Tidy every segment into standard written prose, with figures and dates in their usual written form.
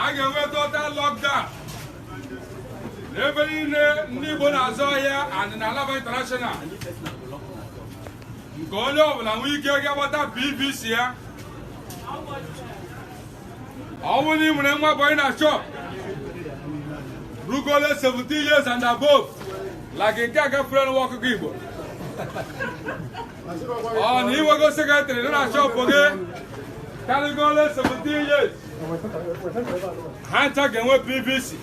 A ga-enwe total lockdown n'ebe niile ndị Igbo na-azụ ahịa and na Alaba International, nke onye ọbụla nwee ike ga-agbata PVC ya. Ọ bụrụ na ị nwere nwa boy na shop rugole 17 years and above, like nke a gafere n'ụwa ọkụkọ Igbo, ọ na inwego secretary nọ na shop gị karịgole 17 years, ha ncha ga-enwe PVC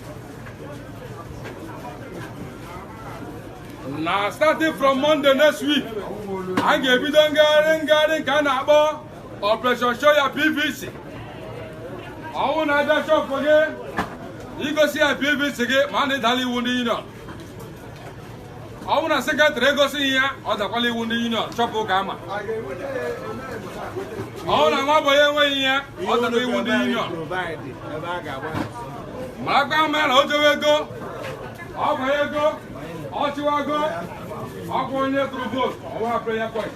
na starting from Monday next week. A ga-ebido ngagharị nke a na-akpọ Operation Show Your PVC. Ọ wụ na abịa shop gị, igosi ya PVC gị, ma na ịdala iwu ndị union. Ọ bụrụ na secretary egosighị ya, ọ dakwala iwu ndị union, shop ka ama. Ọ bụrụ na nwa boy enweghị ya, ọ dara iwu ndị union. Ma aka ama na o jewe ego, ọ bụ ego ọ chịwago ọkwa onye tụrụ vootu ọnwa prayer point,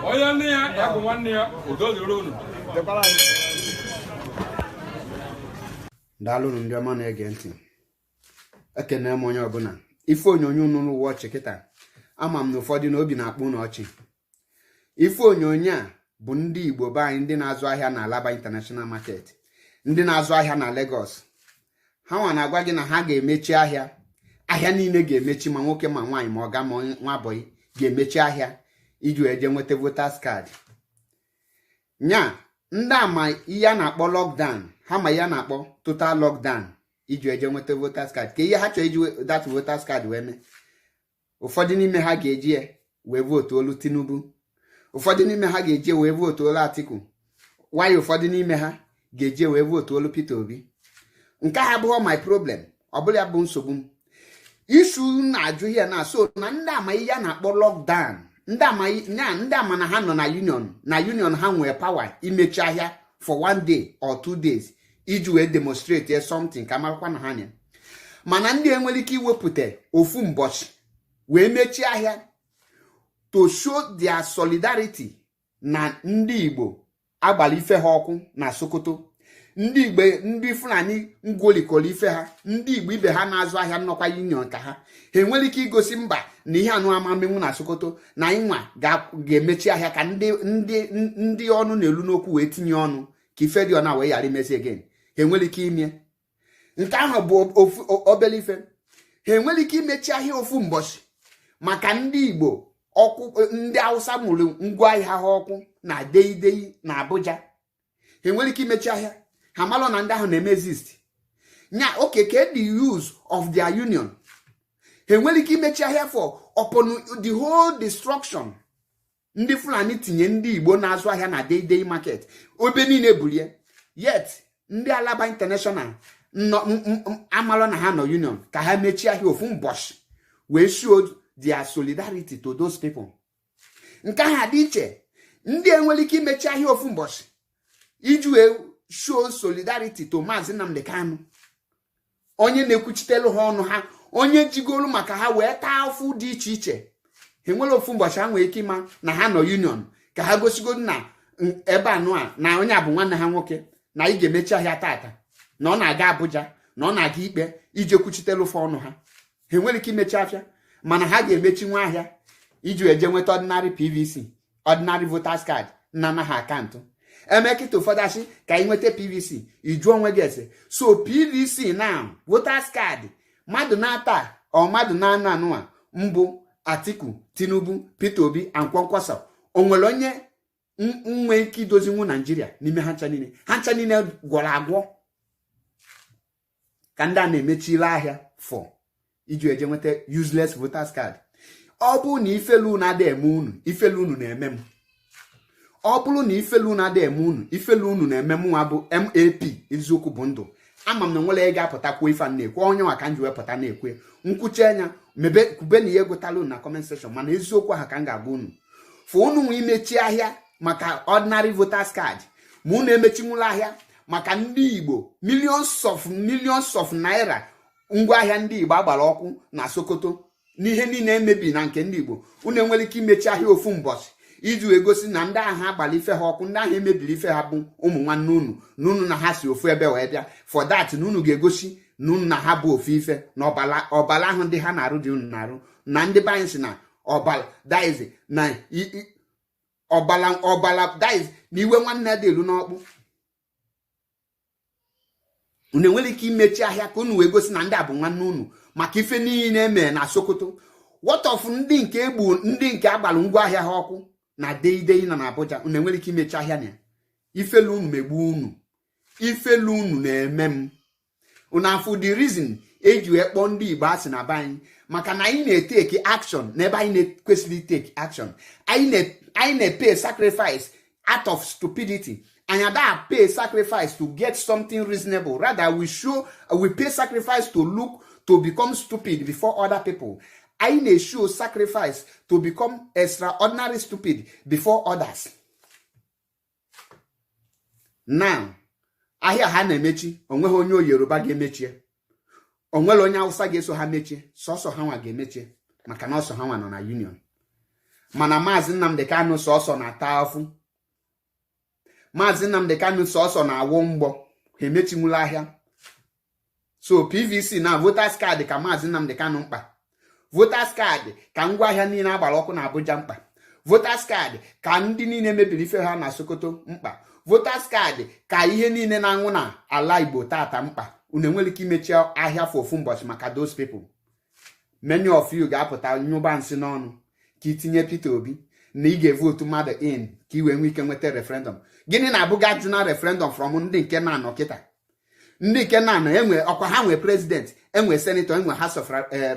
onye nne ya ya bụ nwanne ya. Udo dịrị unu. Daalụnụ, ndị ọma na-ege ntị. Ekene m onye ọbụla. Ife onyonyo unu n'ụwa ọchị kịta, ama m na ụfọdụ na obi na-akpọ unu ọchị. Ife onyonyo a bụ ndị Igbo be anyị, ndị na-azụ ahịa na Alaba International Market, ndị na-azụ ahịa na Lagos. Ha nwa na-agwa gị na ha ga-emechi ahịa. Ahịa niile ga-emechi, ma nwoke ma nwaanyị, ma ọga ma nwa boy ga-emechi ahịa iji wee jee nweta voters card. Nya ndị ama ihe a na-akpọ lockdown, ha ma ihe a na-akpọ total lockdown iji wee jee nweta voters card. Ka ihe ha chọrọ iji that voters card wee mee, ụfọdụ n'ime ha ga-eji ya wee vootu olu Tinubu, ụfọdụ n'ime ha ga-eji wee vootu olu Atiku, nwanyị, ụfọdụ n'ime ha ga-eji wee vootu olu Peter Obi. Nke a abụghị my problem, ọ bụla ya bụ nsogbu m. Isu na-ajụ ihe na so na ndị ama ihe a na-akpọ lockdown, ndị ama ndị ama na ha nọ na union, na union ha nwere power imechi ahịa for one day or 2 days iji wee demonstrate something ka marakwa na ha nya. Mana ndị enwere ike iwepụta ofu mbọchị wee mechie ahịa to show their solidarity na ndị Igbo agbara ife ha ọkụ na Sokoto, ndị Igbo, ndị Fulani ngwolikọrọ ife ha, ndị Igbo ibe ha na-azụ ahịa nnọkwa union ka ha enwere ike igosi mba na ihe anụ ama menwu na Sokoto, na anyị nwa ga-emechi ahịa ka ndị ndị ndị ọnụ na-elu n'okwu wee tinye ọnụ ka ife dị ọna wee ghara imezi again. Ha enwere ike ime nke ahụ bụ ofu obere ife. Ha enwere ike imechi ahịa ofu mbọchị maka ndị Igbo ọkụ ndị Hausa mụrụ ngwaahịa ha ọkụ na Deidei na Abuja. Ha enwere ike imechi ahịa? Ha malụ na ndị ahụ na-eme exist nya okay, ke the use of their union. Ha enwere ike imechi ahịa for upon the whole destruction ndị Fulani tinye ndị Igbo na-azụ ahịa na Deidei Market, obe niile bulie, yet ndị Alaba International amalụ na ha nọ union ka ha mechie ahịa ofu mbọchị wee show their solidarity to those people. Nke ahụ dị iche. Ndị enwere ike imechi ahịa ofu mbọchị iji wee show solidarity to Maazị Nnamdi Kanu, onye na-ekwuchitelu ha ọnụ ha, onye jigolu maka ha wee taa afụ dị iche iche, ha enwere ofu ụbọchị ha nwere ike ịma na ha nọ union ka ha gosigodu na ebe anụ a na onye a bụ nwanne ha nwoke, na anyị ga-emechi ahịa tata, na ọ na-aga Abuja, na ọ na-aga ikpe ije kwuchitelu ụfọ ọnụ ha. Ha enwere ike imechi afịa, mana ha ga-emechi nwa ahịa iji wee jee nweta ordinary PVC, ordinary voters card na anaghị akaụntụ eme kịta. Ụfọdụ asị ka anyị nweta PVC. Ijuo onwe gị ese, so PVC na voters card mmadụ na-ata ọ mmadụ na-anụ anụ a mbụ Atiku, Tinubu, Peter Obi and Kwankwaso, o nwere onye nwee ike idozinwu Naijiria n'ime ha ncha niile? Ha ncha niile gwọrọ agwọ ka ndị a na-emechile ahịa for iji eje nweta useless voters card. Ọ bụrụ na ifelu unu ada eme unu, ifelu unu na-eme m. Ọ bụrụ na ifelu unu ada eme unu, ifelu unu na-eme m. Nwa bụ MAP, eziokwu bụ ndụ. Ama m na nwere ị ga-apụta kwuo ife a na-ekwu. Onye nwa ka m ji wepụta na-ekwe nkwuchi anya mebe kwube na ihe gụtala unu na comment section, mana eziokwu ahụ ka m ga-agwa unu. Fụ unu nwe imechi ahịa maka ordinary voters card, ma unu emechinwula ahịa maka ndị Igbo, millions of naira ngwaahịa ndị Igbo agbara ọkụ na Sokoto n'ihe niile emebi na nke ndị Igbo, unu enwere ike imechi ahịa ofu mbọchị iji wee show solidarity to Iji wee gosi na ndị ahụ agbara ife ha ọkụ, ndị ahụ emebiri ife ha bụ ụmụ nwanne unu, na unu na ha si ofu ebe wee bịa. For that, na unu ga-egosi na unu na ha bụ ofu ife, na ọbala ọbala ahụ ndị ha na-arụ dị unu na-arụ. Na ndị be anyị si na ọbala daizi na ọbala ọbala daizi na iwe nwanne dị elu n'ọkpụ. Unu enwere ike imechi ahịa ka unu wee gosi na ndị a bụ nwanne unu maka ife niile emere na Sokoto? What of ndị nke egbu, ndị nke agbalụ ngwaahịa ha ọkụ na deidei nọ na Abuja? Unu enwere ike imechi ahịa na ya? Ifelu unu megbu unu, ifelu unu na-eme m. Unu afụ the reason eji wee kpọọ ndị Igbo asị na be anyị, maka na anyị na-etake action n'ebe anyị na-ekwesịrị take action. Anyị na-pay sacrifice out of stupidity. Anyị ada pay sacrifice to get something reasonable. Rather, we pay sacrifice to look, to become stupid before other people. Anyị na-show sacrifice to become extraordinary stupid before others. Now ahịa ha na-emechi, onweghị onye Yoruba ga-emechie, onwere onye Hausa ga-eso ha mechie. Sọsọ ha nwa ga-emechie, maka na ọsọ ha nwa nọ na union. Mana Maazị Nnamdi Kanu sọsọ na-ata afụ. Maazị Nnamdi Kanu sọsọ na-awụ mgbọ. Ha emechinwula ahịa. So PVC na voters card ka Maazị Nnamdi Kanu mkpa, voters card ka ngwaahịa niile agbara ọkụ na Abuja mkpa, voters card ka ndị niile mebiri ife ha na Sokoto mkpa, voters card ka ihe niile na-anwụ na ala Igbo tata mkpa. Unu enwere ike imechi ahịa for ofu ụbọchị maka those people? Many of you ga-apụta nyụba nsị n'ọnụ ka itinye Peter Obi na ị ga-evotu mmadụ in ka ị wee nwee ike nweta referendum. Gịnị na-abụga jụ na referendum from ndị nke na-anọ kịta? Ndị nke na-anọ enwe ọkwa ha nwee president, enwe senator, enwe House of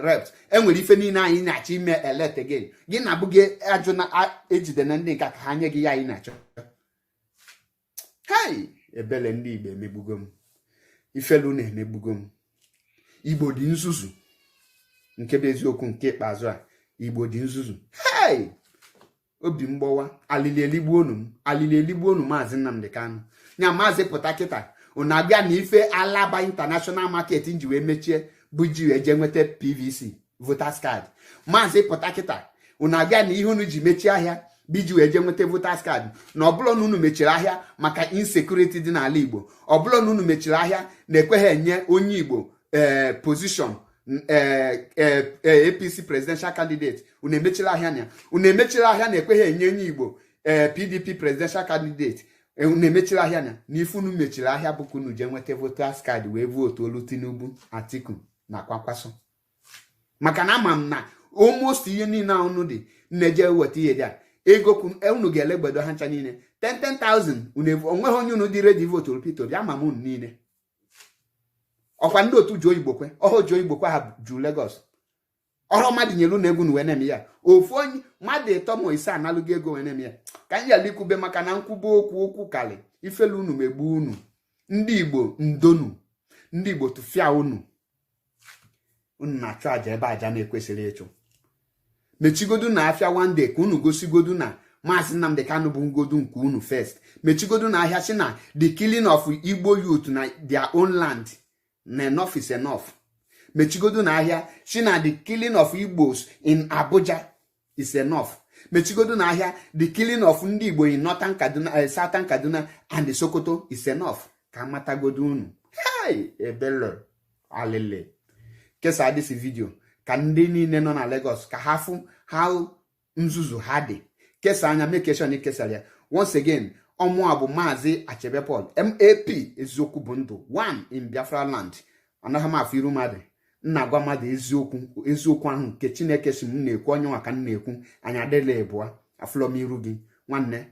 Reps, enwere ife niile anyị na-achọ ime elect again. Gị na-abụghị ajụ na ejide na ndị nke ka ha nye gị ya anyị na-achọ. Hai, ebele ndị Igbo emegbugo m, ifelu na-emegbugo m. Igbo dị nzuzu, nke bụ eziokwu. Nke ikpeazụ a, Igbo dị nzuzu. Hei, obi mgbawa, alili eligbuonu m, alili eligbuonu. Maazị Nnamdi Kanu nya maazị pụta kịta, unu abịa na ife Alaba International Market nji wee mechie bụ ji wee jee nweta PVC, voters card. Maazị pụta kịta, unu abịa na ihe unu ji mechie ahịa bụ iji wee jee nweta voters card. Na ọbụla na unu mechiri ahịa maka insecurity dị n'ala Igbo, ọbụla na unu mechiri ahịa na-ekweghị enye onye Igbo ee position ee APC presidential candidate, unu emechiri ahịa na unu emechiri ahịa na-ekweghị enye onye Igbo ee PDP presidential candidate, unu emechiri ahịa na n'ife unu mechiri ahịa bụ ka unu jee nweta voters card wee votu olu Tinubu, Atiku na Kwakwaso. Maka na ama m na almost ihe niile a unu dị na-eje weta ihe dị a ego unu ga-elegbedo ha ncha niile 10 10,000. Unu onweghị onye unu dị ready votu Peter Obi. Ama m unu niile. Ọkwa ndị otu Joe Igbokwe ọhụ, Joe Igbokwe ha ju Lagos. Ọrụ mmadụ nyere unu ego unu wee na-eme ya. Ofu onye mmadụ ịtọ ma ise analụgo ego wee na-eme ya. Ka anyị yala ikwube, maka na nkwube okwu okwu kalị ifelu unu megbu unu. Ndị Igbo ndonu, ndị Igbo tụfịa unu. Unu na-achụ àjà ebe àjà na-ekwesịrị ịchụ. Mechigodu na afịa one day ka unu gosigodu na Maazị Nnamdi Kanu bụ ngodu nke unu first. Mechigodu na ahịa si na the killing of Igbo youth na their own land na enough is enough. Mechigodu na ahịa si na the killing of Igbos in Abuja is enough. Mechigodu na ahịa the killing of ndị Igbo in Northern Kaduna, Southern Kaduna and the Sokoto is enough. Ka amatagodu unu. Hey, ebele alele. Kesaa this video ka ndị niile nọ na Lagos ka ha fụ how nzuzu ha dị. Kesa anya, make sure na ikesara ya. Once again, ọmụ a bụ Maazị Achebe Paul, MAP, eziokwu bụ ndụ one in Biafra land. Anaghị m afụ iru mmadụ, m na-agwa mmadụ eziokwu. Eziokwu ahụ nke Chineke si m na-ekwu, onye nwa ka m na-ekwu. Anyị adịla ịbụa afụlọ m iru gị nwanne.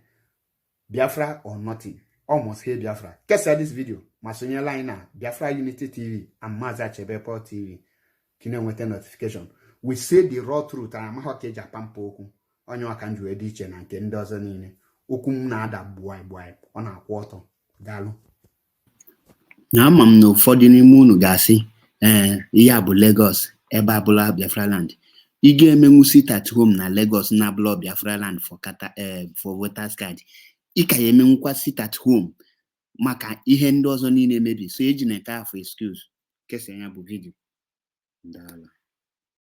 Biafra or nothing, almost hey Biafra. Kesa this video ma sonyela anyị na Biafra Unity TV and Maazị Achebe Paul TV ka ị na-enweta notification. We say the raw truth. Anyị amaghọ ka eji apampa okwu. Onye ọka m ji wee dị iche na nke ndị ọzọ niile, okwu m na-ada gbuai gbuai, ọ na-akwụ ọtọ. Daalụ. Na ama m na ụfọdụ n'ime unu ga-asị, ee, ihe a bụ Lagos, ebe abụla Biafra land. Ị ga-emenwu sit at home na Lagos na abụla Biafra land for kata for voters card. Ị ka ya emenwukwa sit at home maka ihe ndị ọzọ niile mebi. So eji na nke afọ excuse. Kesaa ya bụ video. Daalụ.